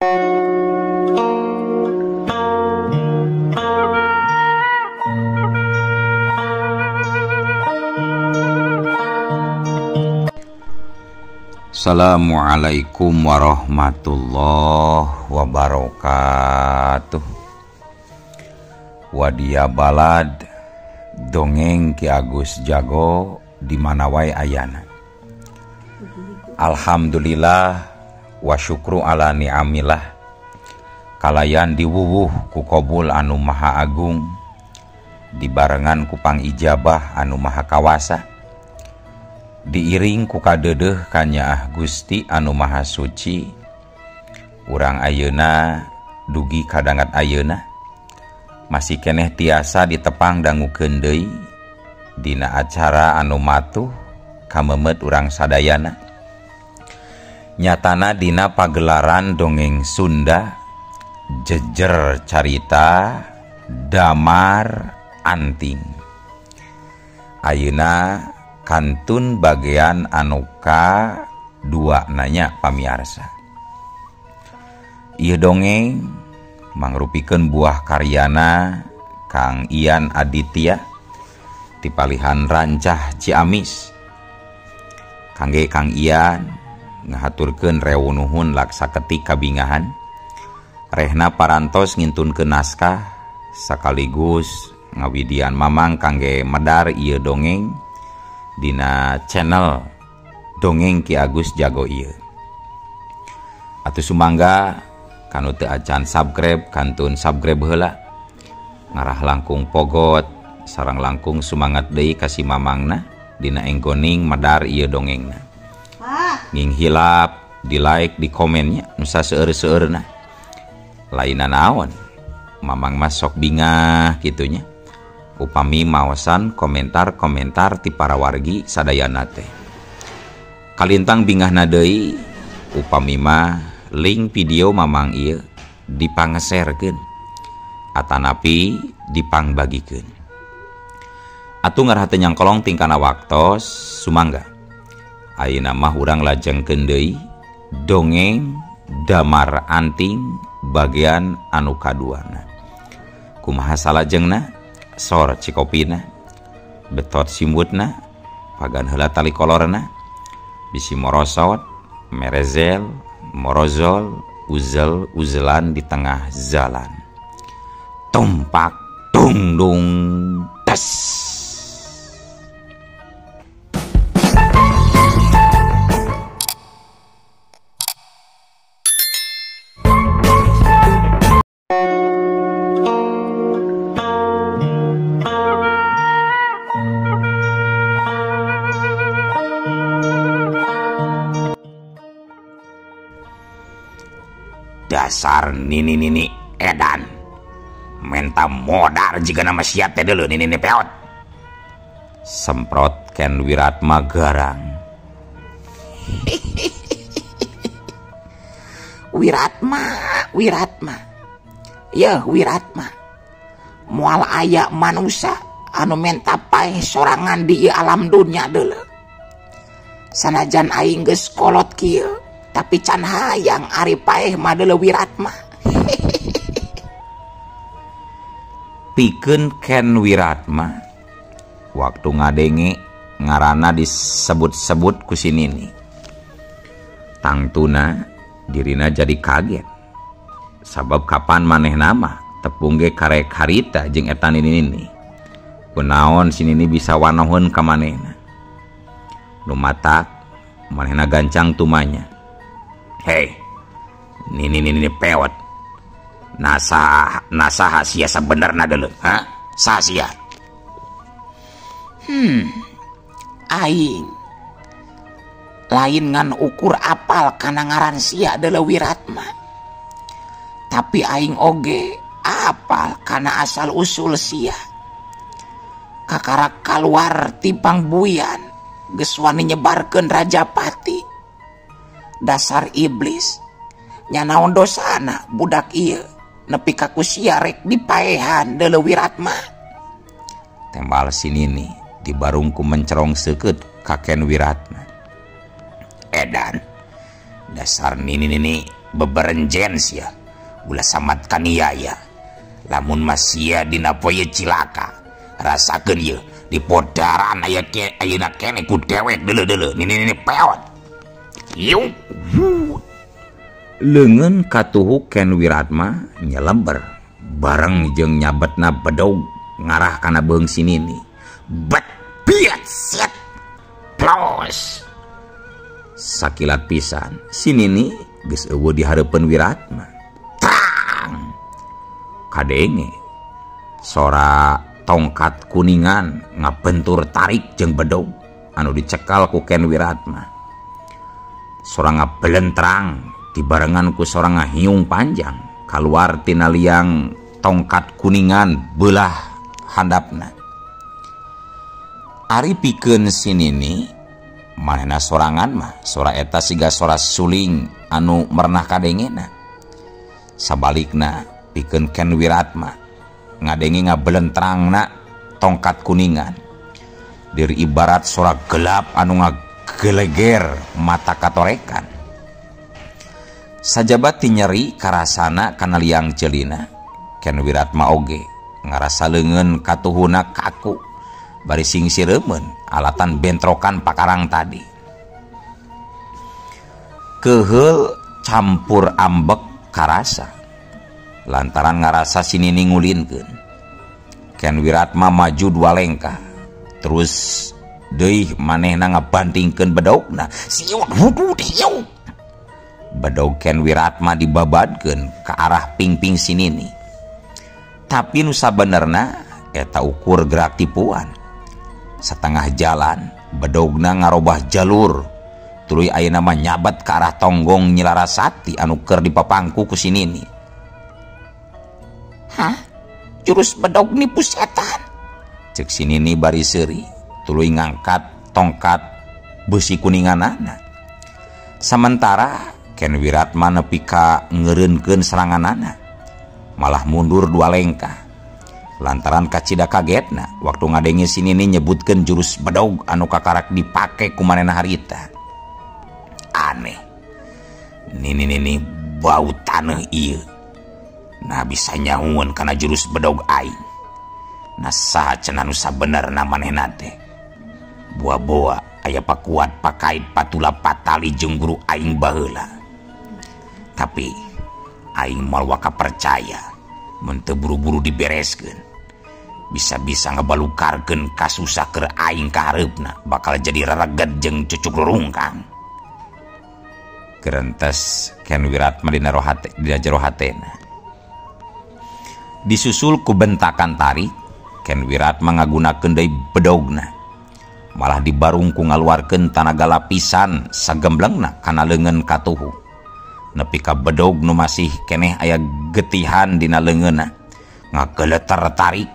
Assalamualaikum warahmatullahi wabarakatuh. Wadia balad dongeng Ki Agus Jago di mana wae ayana. Alhamdulillah wa syukru ala ni'amillah. Kalayan diwuwuh ku kobul anu maha agung, dibarengan ku pangijabah anu maha kawasa, diiring ku kadeudeuh kanyaah Gusti anu maha suci. Urang ayeuna dugi kadangat ayeuna masih keneh tiasa ditepang dangukeun deui dina acara anu matuh kamemet urang sadayana. Nyatana dina pagelaran dongeng Sunda jejer carita Damar Anting. Ayeuna kantun bagian anu ka-2 nanya pamiarsa. Ieu dongeng mangrupikeun buah karyana Kang Ian Aditya tipalihan Rancah Ciamis. Kangge Kang Ian ngahaturkeun rewu nuhun laksa ketik kabingahan. Rehna parantos ngintunkeun naskah sakaligus ngawidian mamang kangge medar ieu dongeng dina channel Dongeng Ki Agus Jago ieu. Atuh sumangga kanu teu acan subscribe kantun subscribe heula. Ngarah langkung pogot sareng langkung sumangat deui ka si mamangna dina enggoning medar ieu dongengna. Nging hilap di like di komennya nu saseueur-seueurna. Lainna naon mamang mah sok bingah kitunya upami maosan komentar-komentar ti para wargi sadayana teh. Kalintang bingahna deui upami mah link video mamang ieu dipangeserkeun atanapi dipangbagikeun. Atuh ngarah teu nyangkolong tingkana waktos sumangga. Ayeuna mah urang lajengkeun deui dongeng Damar Anting bagian anu kaduana. Kumaha salajengna? Sor cikopina, betot simbutna, pagan heula tali kolorna, bisi morosot, merezel, morozol, uzel uzelan di tengah jalan. Tumpak tungdung tes. Dasar nini-nini edan menta modar jika nama siap teh dulu nini-nini peot. Semprot Ken Wiratma garang. Wiratma, Wiratma, ya Wiratma, moal aya manusia anu menta paeh sorangan di alam dunia dulu. Sanajan aing geus kolot kieu, tapi can hayang ari paeh mah deuleu Wiratma. Pikeun Ken Wiratma waktu ngadenge ngaranna disebut-sebut ku si Nini, tangtuna dirina jadi kaget. Sabab kapan manehna mah tepung ge karek harita jeung eta Nini. Kunaon si Nini bisa wanohun ka manehna. Nu matak manehna gancang tumanya. Hei, nini nini pewot. Nasa sia sebenarnya dulu, ha? Sasia. Aing lain ngan ukur apal kana ngaran sia deuleu Wiratma. Tapi aing oge apal kana asal usul sia. Kakarak kaluar tipang buyan geus wani nyebarkeun Rajapati. Dasar iblis nya naon dosana budak ieu nepi ka ku sia rek dipaehan deuleu Wiratma. Tembal si Nini dibarungku mencerong seukeut ka Ken Wiratma. Edan dasar nini nini Beberenjen sia. Ulah samat kaniaya. Lamun masia dina poe cilaka. Rasakeun ieu di podaran aya ke ayeuna keneh ku dewek deuleu-deuleu. Nini-nini peot. Yuk. Leungeun katuhu Ken Wiratma nyelember bareng jeung nyabetna bedog ngarah kana beung si Nini. Bet biat set plos. Sakilat pisan si Nini geus eueuh di hareupeun Wiratma. Trang. Kadenge sora tongkat kuningan ngabentur tarik jeung bedog anu dicekal ku Ken Wiratma. Sora ngabelentrang dibarengan ku sora ngahiung panjang kaluar tina liang tongkat kuningan beulah handapna. Ari pikeun si Nini manehna sorangan mah sora eta siga sora suling anu merenah kadengena. Sabalikna pikeun Ken Wiratma ngadenge ngabelentrangna tongkat kuningan diri ibarat sora gelap anu ngageleger mata katorekan. Sajaba ti nyeri karasana kana liang celina, Ken Wiratma oge ngarasa leungeun katuhuna kaku bari sing sireumeun alatan bentrokan pakarang tadi. Keheul campur ambek karasa lantaran ngarasa si Nini ngulinkeun. Ken Wiratma maju dua lengkah terus deui manehna ngabantingkeun bedogna. Siut hudud hiu. Bedog Ken Wiratma dibabadkeun ke arah pingping si Nini. Tapi nu sabenerna eta ukur gerak tipuan. Setengah jalan bedogna ngarobah jalur tuluy ayeuna mah nyabat ke arah tonggong Nyi Larasati anu keur dipapangku ku si Nini. Hah? Jurus bedog nipu setan. Cek si Nini bari seuri tuluy ngangkat tongkat besi kuninganana. Sementara Ken Wiratma nepi ka ngeureunkeun seranganana malah mundur dua lengkah lantaran kacida kagetna waktu ngadenge si Nini nyebutkeun jurus bedog anu kakarak dipake ku manehna harita. Aneh. Nini-nini bau taneuh ieu. Nah bisa nyahueun kana jurus bedog aing. Nah saha cenah nu sabenerna manehna teh. Boa-boa aya pakuat pakait patula patali jeung guru aing baheula. Tapi aing moal waka percaya mun teu buru-buru dibereskeun. Bisa-bisa ngabalukarkeun kasusah keur aing ka hareupna bakal jadi rereget jeung cucuk rurungkang. Gerentes Ken Wiratma dina jero hatena. Disusul ku bentakan tarik, Ken Wiratma ngagunakeun deui bedogna. Malah dibarung ku ngaluarkeun tanaga lapisan sagemblengna kana leungeun katuhu. Nepi ka bedog nu masih keneh aya getihan dina leungeunna ngageleter tarik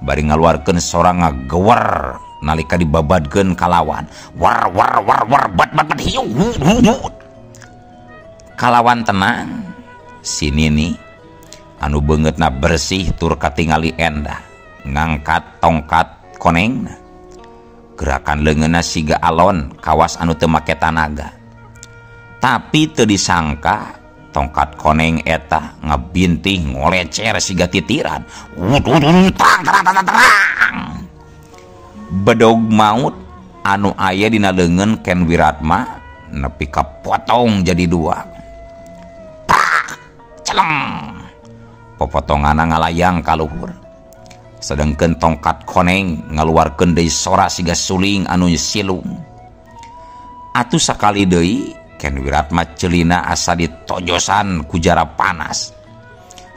bari ngaluarkeun sora ngagewer nalika dibabadkeun kalawan war war war war bat bat bat hiu hu hu. Kalawan tenang si Nini anu beungeutna bersih tur katingali endah ngangkat tongkat konengna. Gerakan leungeunna siga alon kawas anu teu make tanaga. Tapi teu disangka tongkat koneng eta ngabintih ngolecer siga titiran. Terang terang terang terang. Bedog maut anu aya dina leungeun Ken Wiratma nepi kapotong jadi dua. Prak, celeng. Popotonganna ngalayang ka luhur. Sedengkeun tongkat koneng ngaluarkeun deui sora siga suling anu silung. Atuh sakali deui Ken Wiratma celina asa ditojosan ku jara panas.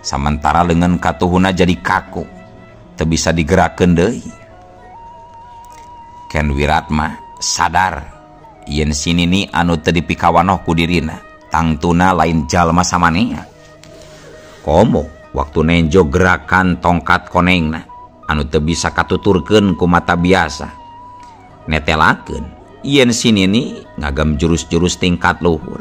Samentara leungeun katuhuna jadi kaku, teu bisa digerakkeun deui. Ken Wiratma sadar yen si Nini anu teu dipikawanoh ku dirina, tangtuna lain jalma samanea. Komo waktu nenjo gerakan tongkat konengna anu teu bisa katuturkeun ku mata biasa. Netelakeun yen si Nini ngagem jurus-jurus tingkat luhur.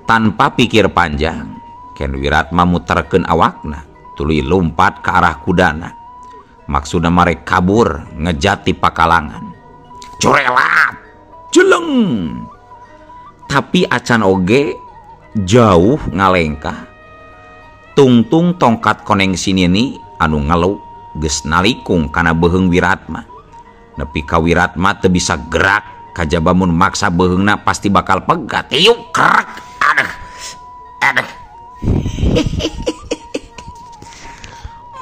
Tanpa pikir panjang, Ken Wiratma muterkeun awakna, tuluy lumpat ke arah kudana. Maksudna marek kabur ngejati pakalangan. Curelat, jeleng. Tapi acan oge Jauh ngalengkah tungtung tongkat koneng sinini anu ngelu geus nalikung kana beuheung Wiratma. Nepi ka Wiratma teu bisa gerak kajaba mun maksa beuheungna pasti bakal pegat. Iuk krek aduh aduh.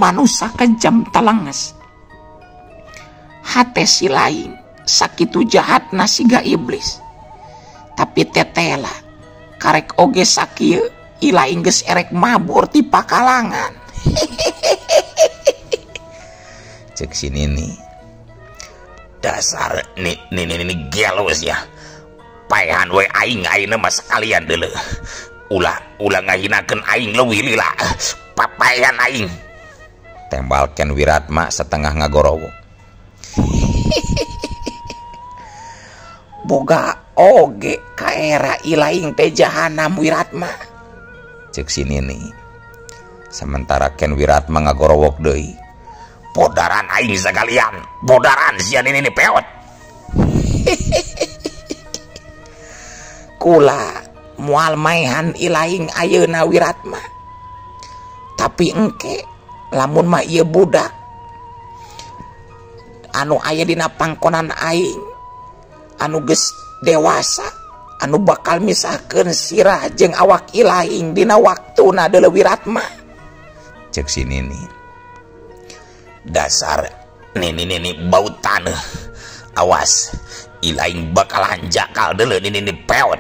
Manusa kejam talenges. Hate si lain sakitu jahatna siga iblis. Tapi tetela karek oge sakieu ilaing geus erek mabur ti pakalangan. Cek si Nini. Dasar ni gelus ya. Paehan we aing ayeuna mah sekalian deuleu. Ulah ulah ngahinakeun aing leuwih lila. Papaehan aing. Tembal Ken Wiratma setengah ngagorowo. Boga oge kaera ilaing teh jahanam Wiratma. Cek si Nini. Sementara Ken Wiratma ngagorowok deui. Bodaran aing sakalian, bodaran sia Nini peot. Kula moal maehan ilaing ayeuna Wiratma. Tapi engke lamun mah ieu budak anu aya dina pangkonan aing anu geus dewasa anu bakal misahkeun sirah jeung awak ilaing dina waktuna deuleu Wiratma. Cek si Nini. Dasar Nini bau taneuh. Awas ilaing bakal hanjakal deuleu Nini peot.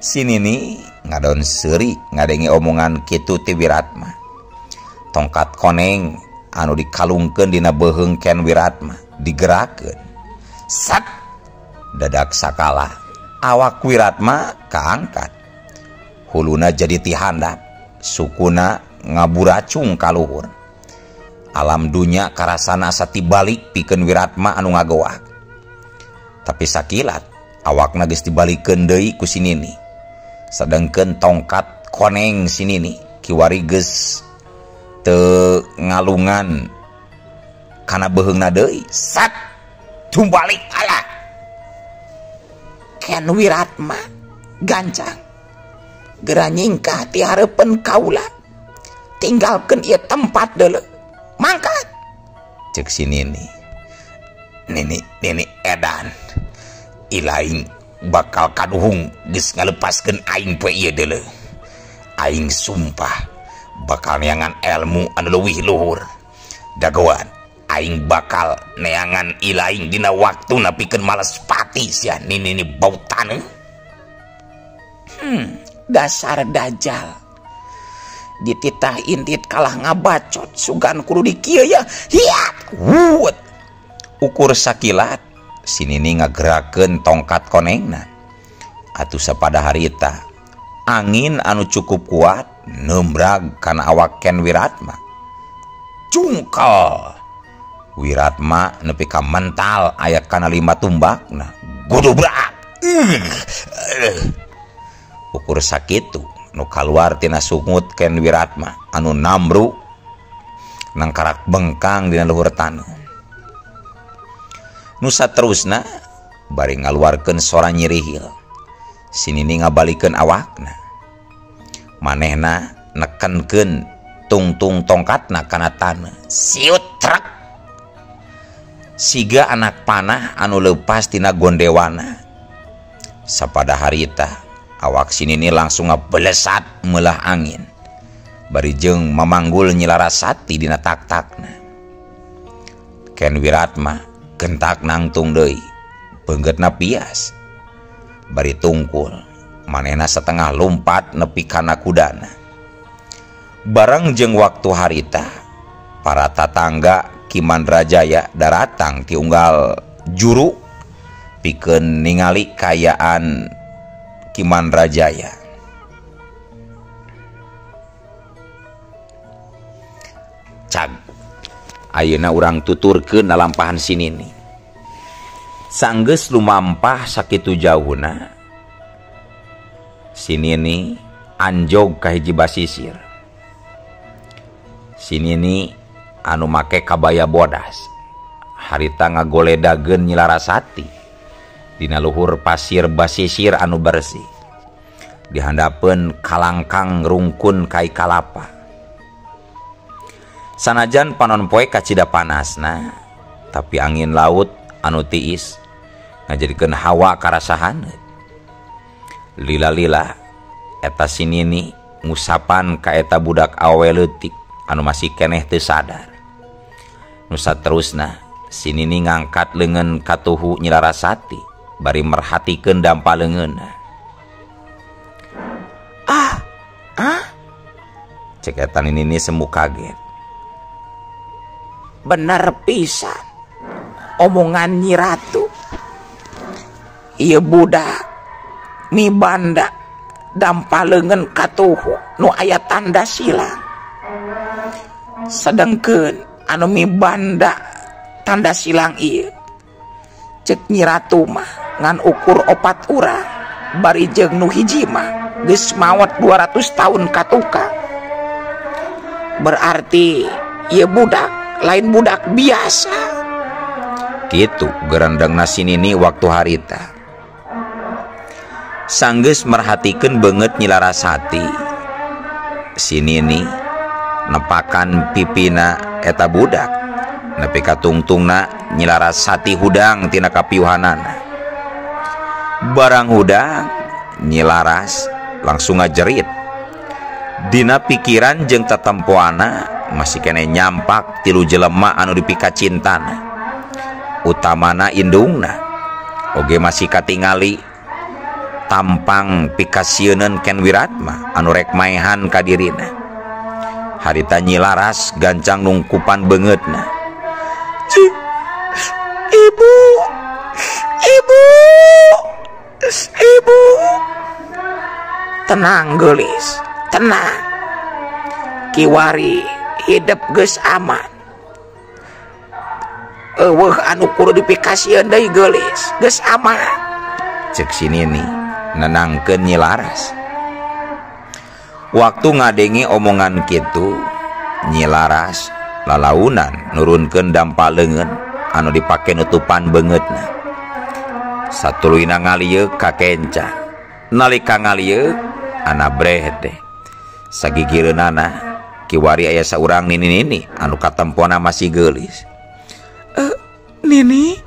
Si Nini ngadon seuri ngadenge omongan kitu ti Wiratma. Tongkat koneng anu dikalungkeun dina beuheung Ken Wiratma digerakkeun. Sat dadak sakala awak Wiratma kaangkat. Huluna jadi tihandap, sukuna ngaburacung ka luhur. Alam dunya karasana asa tibalik pikeun Wiratma anu ngagoak. Tapi sakilat awakna geus dibalikeun deui ku si Nini. Sedengkeun tongkat koneng si Nini kiwari geus teu ngalungan kana beuheungna deui. Sat tumbalik ala. Ken Wiratma gancang gera nyingkah ti hareupeun kaula. Tinggalkeun ieu tempat deuleu. Mangkat. Cek si Nini. Nini edan. Ilaing bakal kaduhung geus ngalepaskeun aing poe ieu deuleu. Aing sumpah bakal neangan ilmu anu leuwih luhur. Dagoan aing bakal neangan ilaing dina waktuna pikeun males pati sia Nini bau taneuh. Dasar dajal. Dititah intit kalah ngabacot sugan kudu dikieu ya. Hiat wut. Ukur sakilat si Nini ngagerakeun tongkat konengna. Atuh sapada harita angin anu cukup kuat nembrag kana awak Ken Wiratma. Cungkel Wiratma nepi ka mental aya kana lima tumbakna. Gudubrak. Ukur sakitu nu kaluar tina sungut Ken Wiratma anu namru nangkarak bengkang dina luhur taneuh. Nu saterusna bari ngaluarkeun sora nyirihil. Si Nini ngabalikeun awakna. Manehna nekenkeun tungtung tongkatna kana taneuh. Siut trek. Siga anak panah anu leupas tina gondewana. Sapada harita awak si Nini langsung ngabelesat meulah angin. Bari jeung mamanggul Nyi Larasati dina tak-takna. Ken Wiratma gentak nangtung deui, beunggeutna pias. Bari tungkul, manehna setengah lumpat nepi kana kudana. Bareng jeung waktu harita, para tatangga Ki Mandrajaya daratang ti unggal juru pikeun ningali kayaan Ki Mandrajaya. Cag ayeuna urang tuturkeun lalampahan si Nini. Sanggeus lumampah sakitu jauhna, si Nini anjog ka hiji basisir. Si Nini anu make kabaya bodas, Harita ngagoledageun Nyi Larasati dina luhur pasir basisir anu bersih. Dihandapeun kalangkang rungkun kai kalapa. Sanajan panon poe kacida panasna, tapi angin laut anu tiis ngajadikeun hawa karasa haneut. Lila-lila eta si Nini ngusapan ka eta budak awewe leutik anu masih keneh teu sadar. Nu saterusna si Nini ngangkat leungeun katuhu Nyi Larasati bari merhatikeun dampa leungeunna. Ah, ah, cek eta Nini semu kaget. Bener pisan omongan Nyi Ratu. Ieu budak mibanda dampa leungeun katuhu nu aya tanda silang. Sedengkeun anu mibanda tanda silang ieu cek Nyi Ratu mah ngan ukur 4 urang bari jeung nu hiji mah geus maot 200 tahun katukang. Berarti ieu budak lain budak biasa. Kitu gerendengna si Nini waktu harita. Sanggeus merhatikeun beungeut Nyi Larasati, si Nini nepakan pipina eta budak nepi ka tungtungna Nyi Larasati hudang tina kapiuhanana. Barang hudang Nyi Laras langsung ngajerit. Dina pikiran jeung tetempoana masih kene nyampak 3 jelema anu dipikacintana, utamana indungna. Oge masih katingali tampang pikasieuneun Ken Wiratma anu rek maehan ka dirina. Harita Nyi Laras gancang nungkupan beungeutna. Ibu, ibu, ibu. Tenang geulis, tenang. Kiwari hidup geus aman. Eueuh anu kudu dipikasieun deui geulis, geus aman. Cek si Nini nenangkeun Nyi Laras. Waktu ngadenge omongan kitu, Nyi Laras lalaunan nurunkeun dampa leungeun anu dipake nutupan beungeutna. Satuluyna ngalieuk ka kenca. Nalika ngalieuk ana breh teh. Sagigireunana kiwari aya saurang nini-nini anu katempona masih geulis. Nini?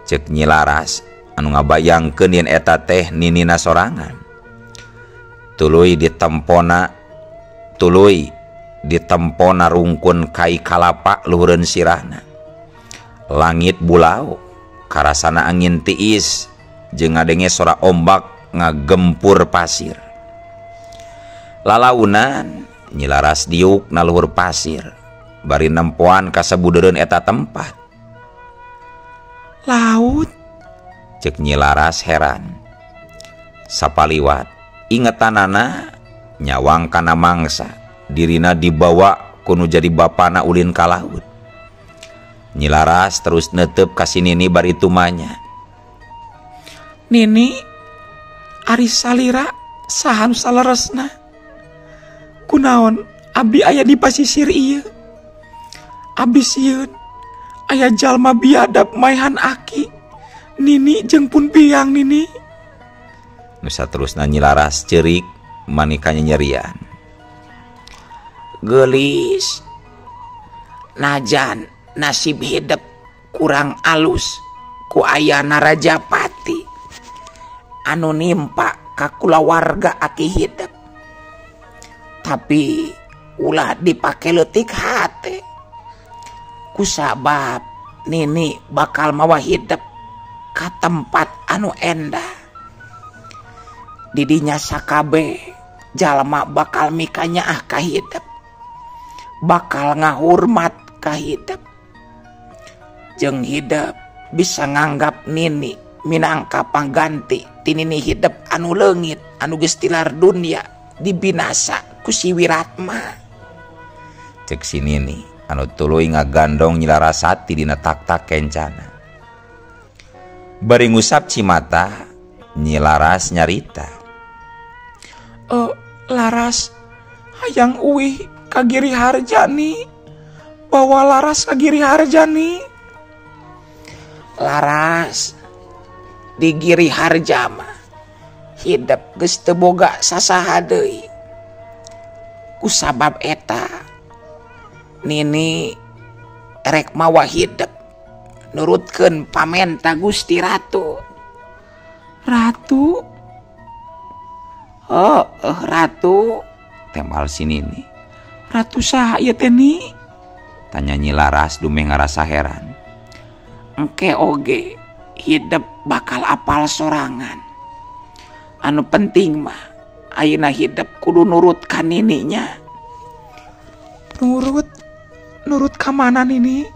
Cek Nyi Laras anu ngabayangkeun yen eta teh ninina sorangan. Tuluy ditempona rungkun kai kalapa luhureun sirahna. Langit bulau karasana angin tiis jeung ngadenge sora ombak ngagempur pasir. Lalaunan Nyi Laras diuk na luhur pasir bari nempoan ka sabudeureun eta tempat. Laut? Cek Nyi Laras heran. Sapaliwat ingetanana nyawang kana mangsa dirina dibawa kuno jadi bapana ulin ka laut. Nyi Laras terus netep ka si Nini bari tumanya. Nini, ari salira saha nu saleresna? Kunaon abdi aya di pasisir ieu? Abdi sieun aya jalma biadab maehan aki. Nini jeung pun biang Nini. Nu saterusna Nyi Laras ceurik manika nyerian. Geulis, najan nasib hidup kurang alus ku ayana Rajapati anu nimpa ka kulawarga aki hidup, tapi ulah dipake leutik hate kusabab Nini bakal mawa hidup ka tempat anu endah. Didinya sakabe jalma bakal mikanyaah ka hidup, bakal ngahurmat ka hidup, jeung hidup bisa nganggap Nini minangka pangganti ti Nini hidup anu leungit anu geus tilar dunia dibinasa ku si Wiratma. Cek si Nini anu tuluy ngagandong Nyi Larasati dina tak-tak kencana. Bari ngusap cimata Nyi Laras nyarita. Laras hayang uih ka Giri Harjani, bawa Laras ka Giri Harjani. Laras di Giri Harja mah hidep geus teu boga sasaha deui. Kusabab eta Nini rek mawa hidep nurutkeun pamenta Gusti Ratu. Ratu? Oh, Ratu, tembal si Nini. Ratu saha ieu teh ni? Tanya Nyi Laras dumeh ngarasa heran. Engke oge hidep bakal apal sorangan. Anu penting mah ayeuna hidep kudu nurut ka nininya. Nurut? Nurut ka mana Nini?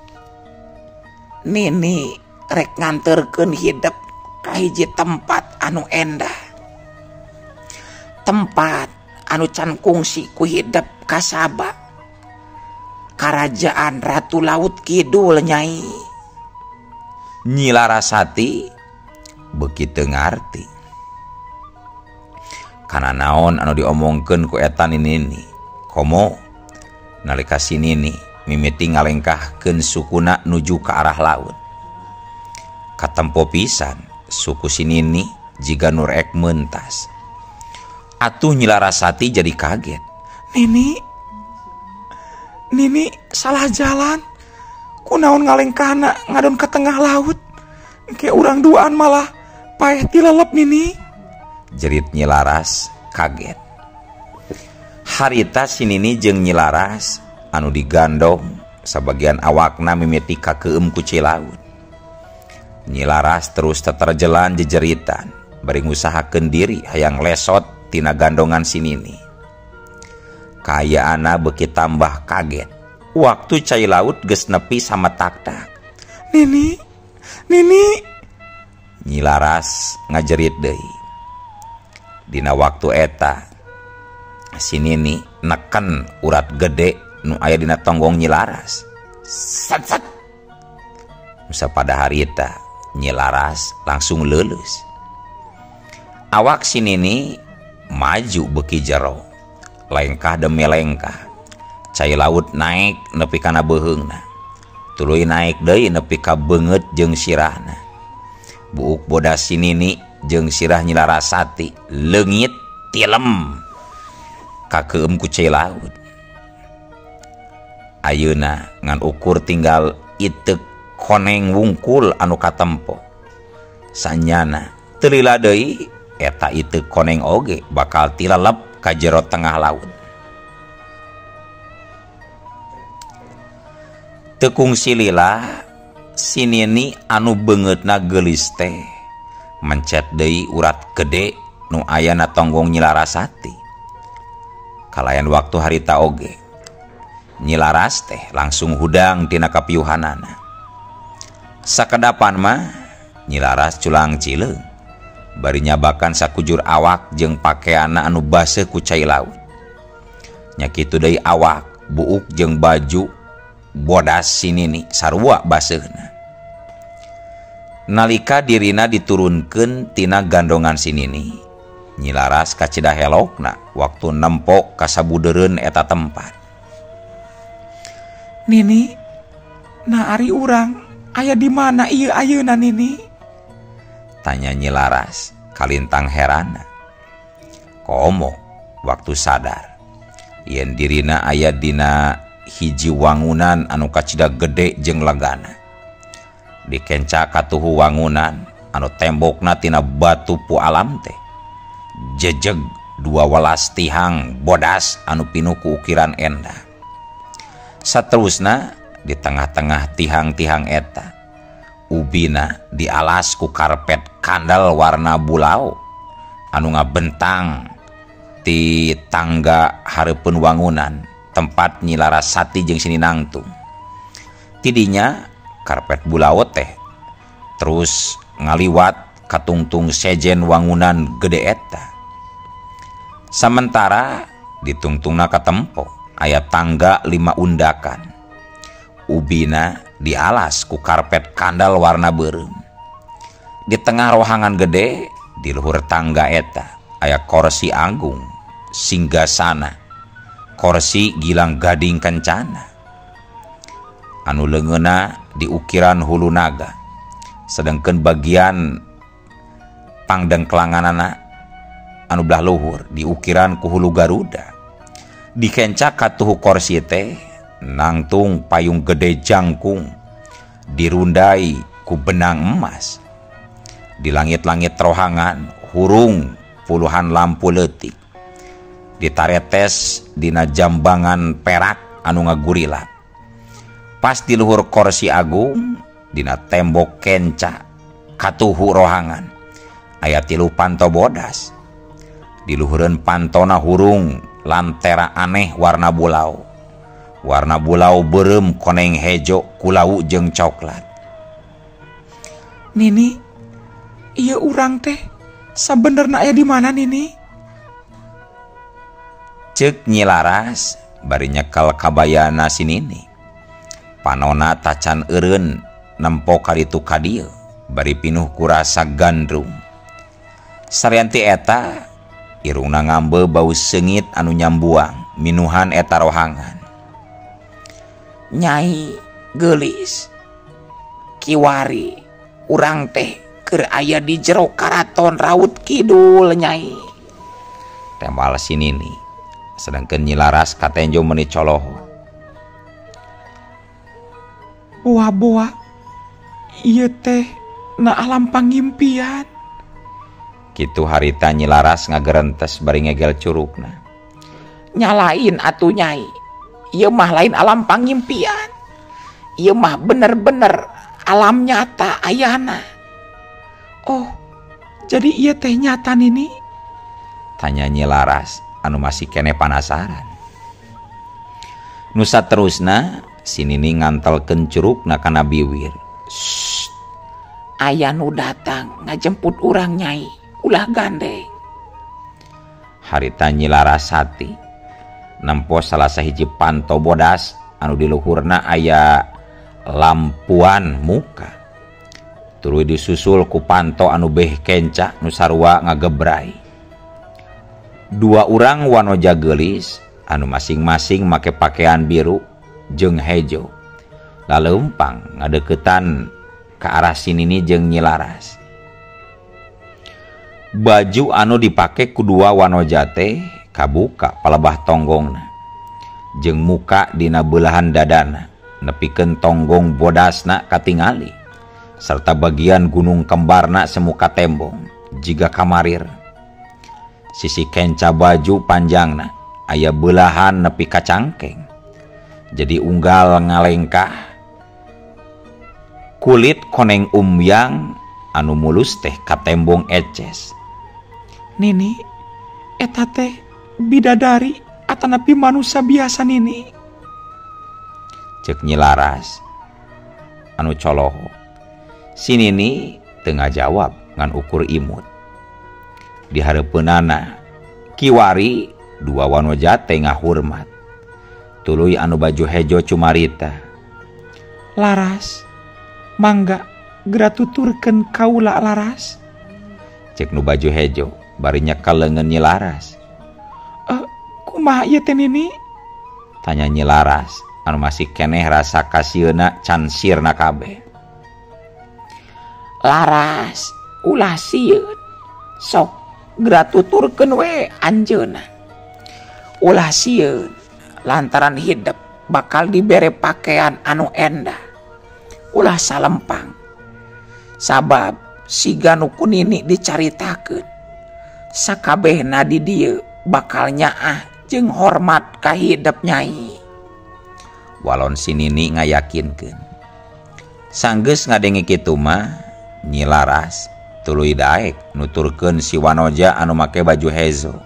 Nini rek nganterkeun hidep ka hiji tempat anu endah. Tempat anu can kungsi ku hidep kasaba. Karajaan Ratu Laut Kidul Nyai. Nyi Larasati beuki teu ngarti. Kana naon anu diomongkeun ku eta Nini? Komo nalika si Nini mimiti ngalengkahkeun sukuna nuju ka arah laut. Katempo pisan suku si Nini jiga nu rek mentas. Atuh Nyi Larasati jadi kaget. Nini, Nini salah jalan. Kunaon ngalengkahna ngadon ke tengah laut. Engke urang duaan malah paeh tilelep Nini. Jerit Nyi Laras kaget. Harita si Nini jeung Nyi Laras anu digandong sabagian awakna mimiti kakeum ku ci laut. Nyi Laras terus teterjelan jejeritan bari ngusahakeun diri hayang lesot tina gandongan si Nini. Kayaana beuki tambah kaget. Waktu cai laut geus nepi sama tak-tak. Nini, Nini. Nyi Laras ngajerit deui. Dina waktu eta si Nini neken urat gede nu aya dina tonggong Nyi Laras. Sat sat. Musa pada harita Nyi Laras langsung leuleus. Awak si Nini maju beuki jero. Lengkah demi lengkah. Cai laut naik nepi kana beuheungna. Tuluy naik deui nepi ka beungeut jeung sirahna. Buuk bodas si Nini jeung sirah Nyi Larasati leungit tilem kakeum ku cai laut. Ayeuna ngan ukur tinggal iteuk koneng wungkul anu katempo. Sanyana teu lila deui eta iteuk koneng oge bakal tilalep ka jero tengah laut. Teu kungsi lila si Nini anu beungeutna geulis teh mencet deui urat gede nu aya na tonggong Nyi Larasati. Kalayan waktu harita oge Nyi Laras teh langsung hudang tina kapiuhanana. Sakedapan mah Nyi Laras culang cileung bari nyabakan sakujur awak jeung pakeanna anu baseuh ku cai laut. Nya kitu deui awak, buuk jeung baju bodas si Nini sarua baseuhna. Nalika dirina diturunkeun tina gandongan si Nini, Nyi Laras kacida helokna waktu nempok kasabudeureun eta tempat. Nini, nah ari urang aya di mana ieu ayeuna Nini? Tanya Nyi Laras kalintang herana. Komo waktu sadar yen dirina aya dina hiji wangunan anu kacida gede jeung legana. Dikenca katuhu wangunan anu tembokna tina batu pu alam teh jejeg 12 tihang bodas anu pinuh ku ukiran endah. Saterusna di tengah-tengah tihang-tihang eta ubina dialas ku karpet kandal warna bulau anu ngabentang ti tangga hareupeun wangunan tempat Nyi Larasati jeung si Nangtung. Tidinya karpet bulau teh terus ngaliwat katungtung sejen wangunan gede eta. Samentara ditungtungna katempo aya tangga 5 undakan. Ubina dialas ku karpet kandal warna beureum. Di tengah rohangan gede di luhur tangga eta aya korsi agung singgasana, korsi gilang gading kencana anu leungeunna diukiran hulu naga, Sedangkan bagian pangdengklanganana anu belah luhur diukiran ku hulu Garuda. Dikenca katuhu korsi teh nangtung payung gede jangkung dirundai ku benang emas. Di langit-langit rohangan hurung puluhan lampu leutik. Ditaretes dina jambangan perak anu ngagurilak. Pas di luhur korsi agung dina tembok kenca katuhu rohangan aya 3 panto bodas. Di luhureun pantona hurung lantera aneh warna bulau. Warna bulau beureum koneng hejo kulau jeung coklat. Nini, ieu urang teh sabenerna aya di mana Nini? Ceuk Nyi Laras bari nyekel kabayana si Nini. Panona tacan eureun nempo kaditu ka dieu bari pinuh ku rasa gandrung. Saryanti eta irungna ngambe bau seungit anu nyambuang minuhan eta rohangan. Nyai geulis kiwari urang teh keur aya di jero karaton Raut Kidul Nyai. Tembal si Nini. Sedangkan Nyi Laras katenjo meuni coloho. Boa-boa ieu teh na alam pangimpian. Kitu harita Nyi Laras ngagerentes bari ngegel curugna. Nyalain atuh Nyai. Ieu mah lain alam pangimpian. Ieu mah bener-bener alam nyata ayana. Oh, jadi ieu teh nyata Nini? Tanya Nyi Laras anu masih kene panasaran. Nu saterusna si Nini ngantelkeun curugna kana biwir. Shh. Aya nu datang ngajemput urang Nyai, ulah gandeng. Harita Nyi Larasati nempo salah sahiji panto bodas anu di luhurna aya lampuan muka. Tuluy disusul ku panto anu beh kenca nu sarua ngagebrai. Dua urang wanoja geulis anu masing-masing make pakaian biru jeung hejo. Laleumpang ngadeukeutan ka arah si Nini jeung Nyi Laras. Baju anu dipake ku dua wanoja teh kabuka palebah tonggongna jeung muka dina beulah dadana nepikeun tonggong bodasna katingali serta bagian gunung kembarna semuka tembong jiga kamarir. Sisi kenca baju panjangna aya belahan nepi ka cangkeng jadi unggal ngalengkah. Kulit koneng umyang anu mulus teh katembong eces. Nini, eta teh bidadari atanapi manusia biasa Nini? Ceuk Nyi Laras anu coloho. Si Nini teu ngajawab ngan ukur imut. Di hareupeunana kiwari dua wanoja teh ngahurmat. Tuluy anu baju hejo cumarita. Laras, mangga geura tuturkeun kaula Laras. Ceuk nu baju hejo bari nyekel leungeun Nyi Laras. Kumaha ieu teh Nini? Tanya Nyi Laras anu masih keneh rasa kasieuna can sirna kabeh. Laras, ulah sieun. Sok geura tuturkeun we anjeunna. Ulah sieun lantaran hidep bakal dibere pakaian anu endah. Ulah salempang. Sabab siga nu ku Nini dicaritakeun. Sakabehna di dieu bakal nyaah jeung hormat ka hidep Nyai. Walon si Nini ngayakinkeun. Sanggeus ngadenge kitu mah Nyi Laras tuluy daek nuturkeun si wanoja anu make baju hezo.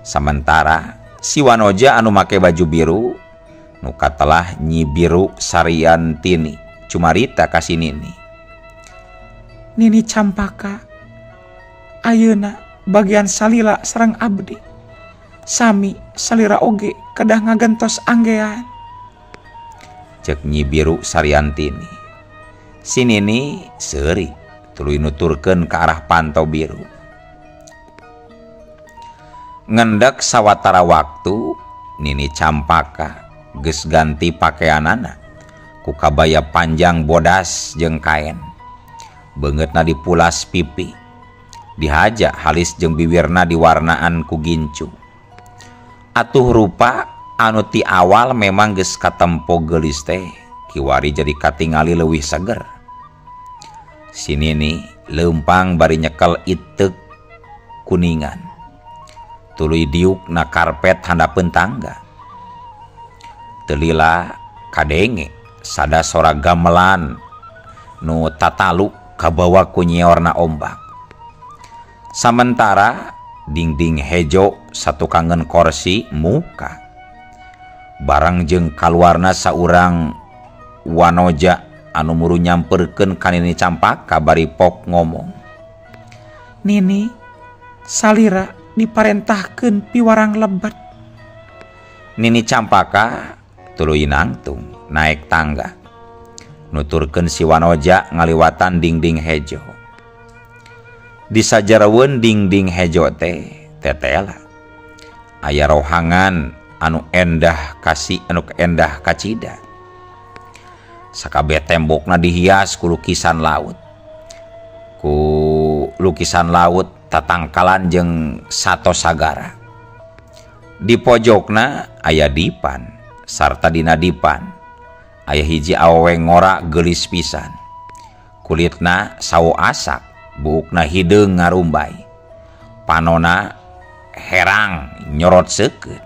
Samentara si wanoja anu make baju biru nu katelah Nyi Biru Sariantini cumarita ka si Nini. Nini Campaka, ayeuna bagian salila sareng abdi. Sami salira oge kedah ngagentos anggean. Ceuk Nyi Biru Sariantini. Si Nini seuri tuluy nuturkeun ka arah panto biru. Ngendek sawatara waktu Nini Campaka geus ganti pakaianana ku kabaya panjang bodas jeung kaen. Beungeutna dipulas pipi. Dihaja halis jeung biwirna diwarnaan ku gincu. Atuh rupa anu ti awal memang geus katempo geulis teh kiwari jadi katingali leuwih seger. Si Nini leumpang bari nyekel iteuk kuningan. Tuluy diuk na karpet handapeun tangga. Teu lila kadenge sada sora gamelan nu tatalu kabawa ku nyiorna ombak. Samentara dingding hejo satukangeun korsi muka. Barang jeung kaluarna saurang wanoja anu muru nyamperkeun ka Nini Campaka bari pok ngomong. Nini, salira diparentahkeun piwarang lebet. Nini Campaka tuluy nangtung naek tangga. Nuturkeun si wanoja ngaliwatan dingding hejo. Di sajareun dingding hejo teh tetela aya rohangan anu endah kasih anu endah kacida. Sakabeh tembokna dihias ku lukisan laut. Ku lukisan laut tatangkalan jeung sato sagara. Di pojokna aya dipan sarta dina dipan aya hiji awewe ngora geulis pisan. Kulitna sawo asak, buukna hideung ngarumbay. Panona herang nyorot seukeut.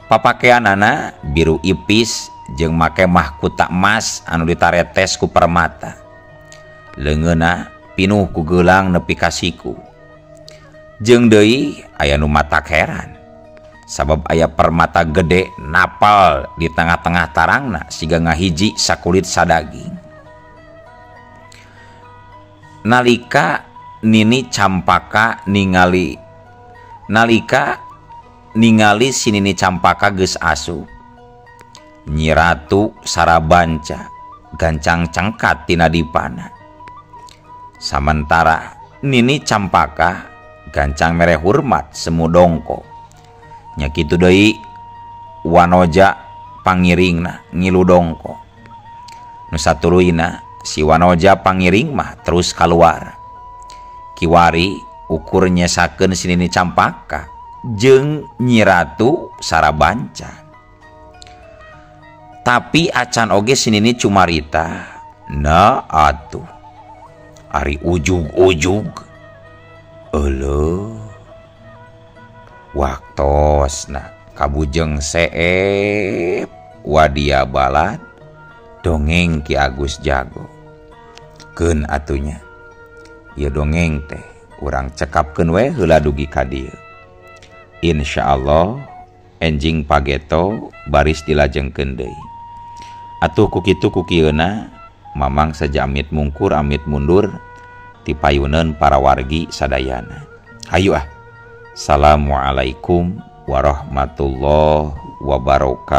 Papakeanana biru ipis jeung make mahkuta emas anu ditaretes ku permata. Leungeunna pinuh ku geulang nepi ka siku. Jeung deui aya nu matak heran. Sabab aya permata gede napal di tengah-tengah tarangna siga ngahiji sakulit sadaging. Nalika Nini Campaka ningali nalika ningali si Nini Campaka geus asup. Nyi Ratu Sarabanca gancang cengkat tina dipana. Samentara Nini Campaka gancang mere hormat semu dongko. Nya kitu deui wanoja pangiringna ngilu dongko. Nu satuluyna si wanoja pangiring mah terus kaluar. Kiwari ukur nyesakeun si Nini Campaka jeung Nyi Ratu Sarabanca. Tapi acan oge si Nini cumarita, "Nah atuh ari ujug-ujug euleuh waktosna kabujeng seep wadia balad dongeng Ki Agus Jago." Keun atunya ieu dongeng teh urang cekapkeun we heula dugi ka dieu. Insyaallah enjing pageto baris dilajengkeun deui. Atuh ku kitu ku kieuna Mamang saja amit mungkur amit mundur ti payuneun para wargi sadayana. Hayu ah. Assalamualaikum warahmatullahi wabarakatuh.